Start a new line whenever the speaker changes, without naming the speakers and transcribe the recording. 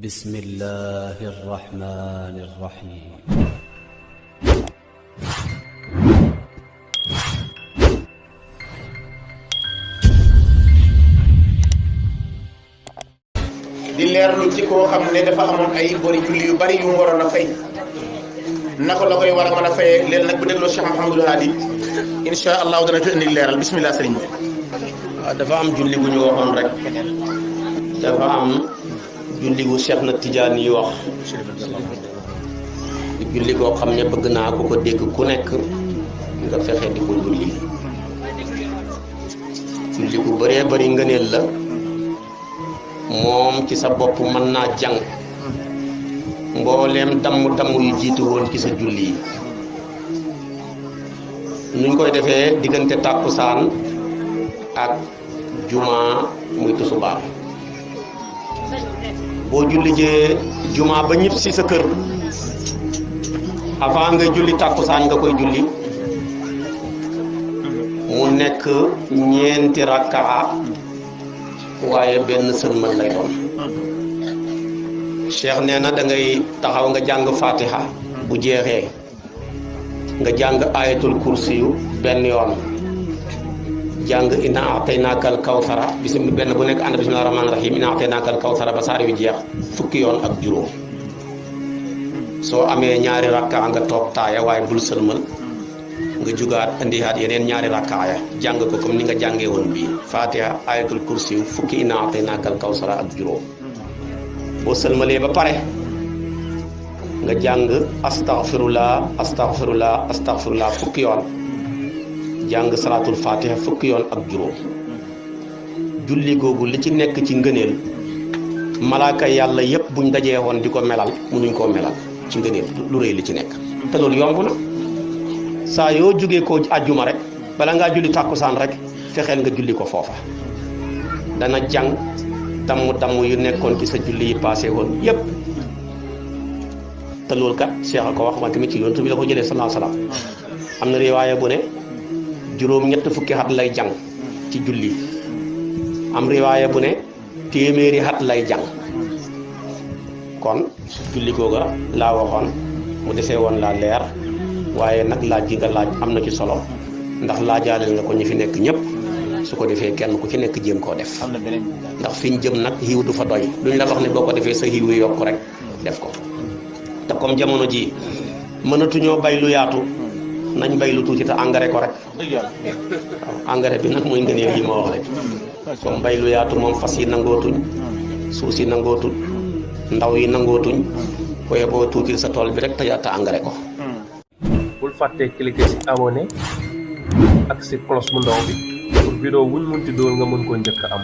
بسم الله الرحمن الرحيم
di leerlu ci koo xam ne dafa amoon ay bori julli yu bari yu mu waroon a fay naka la koy war a mën a fayee leen nag bu dégloo Cheikh Mouhamadul Hadi insha allah dana ci indi leeral bismillah sëriñ bi.
waaw dafa am julli bu ñu waxoon rek dafa am julli bu Cheikh na Tidiane yi wax julli koo xam ne bëgg naa ko dégg ku nekk nga fexe di ko julli julli bu bëree bëri ngëneel la moom ci sa bopp mën naa jàng mbooleem damm yu jiitu woon ci sa julli yi nuñ koy defee diggante tàkkusaan ak juma muy tusubaar boo julli jee juma ba ñëpp si sa kër avant nga julli tàkkusaan nga koy julli mu nekk ñeenti rakkaa waaye benn sëlmal lay doon Cheikh nee na da ngay taxaw nga jàng fatiha bu jeexee nga jàng ayatul kursiyu benn yoon jàng inna a'taynaakal kawsara benn bu nekk ànd bismillahir rahmanir rahim inna a'taynaakal kawsara ba saar yu jeex fukki yoon ak juróom soo amee ñaari rakka nga toog taaya waaye bul sëlmal nga jugaat indihaat yeneen ñaari rakkaaya jàng ko comme ni nga jàngee woon bii fatiha ayatul kursiyu fukki inna a'taynaakal kawsara ak juróom boo sëlmalee ba pare nga jàng astaghfirullah astaghfirullah astaghfirullah fukki yoon jàng salaatul fatiha fukki yoon ak juróom julli googu li ci nekk ci ngëneel malaaka yàlla yépp buñ dajee woon di ko melal munuñ koo melal ci ngëneel lu rëy li ci nekk te loolu yomb na saa yoo jógee koo àjjuma rek bala ngaa julli tàkkusaan rek fexeel nga julli ko foofa dana jàng damm yu nekkoon ci sa julli yi passé woon yépp te loolu kat Cheikh a ko wax man tamit ci yonent bi la ko jëlee sallallahu alayhi wasallam am na riwaaya bu ne juróom ñett fukki at lay jàng ci julli am riwaaya bu ne téeméeri at lay jàng kon julli googa laa waxoon mu desee woon laa leer waaye nag laaj gi nga laaj am na ci solo ndax laajaaleel nga ko ñi fi nekk ñëpp su ko defee kenn ku ci nekk jéem koo def ndax fi ñu jëm nag xiiw du fa doy luñ la wax ne boo ko defee sa xiiw yi yokk rek def ko te comme jamono ji mënatuñoo bay lu yaatu nañ bay lu tuuti te engrais ko rek waaw engrais bi nag mooy ngëneel yi ma wax rek comme bay lu yaatu moom fas yi nangootuñ suuf si nangootuñ ndaw yi nangootuñ koy boo tuutil sa tool bi rek te engrais ko.
bul fàttee cliquer ci abonné ak ci cloche bu ndaw bi pour vidéo wuñ munti dool nga mën koo njëkk a am.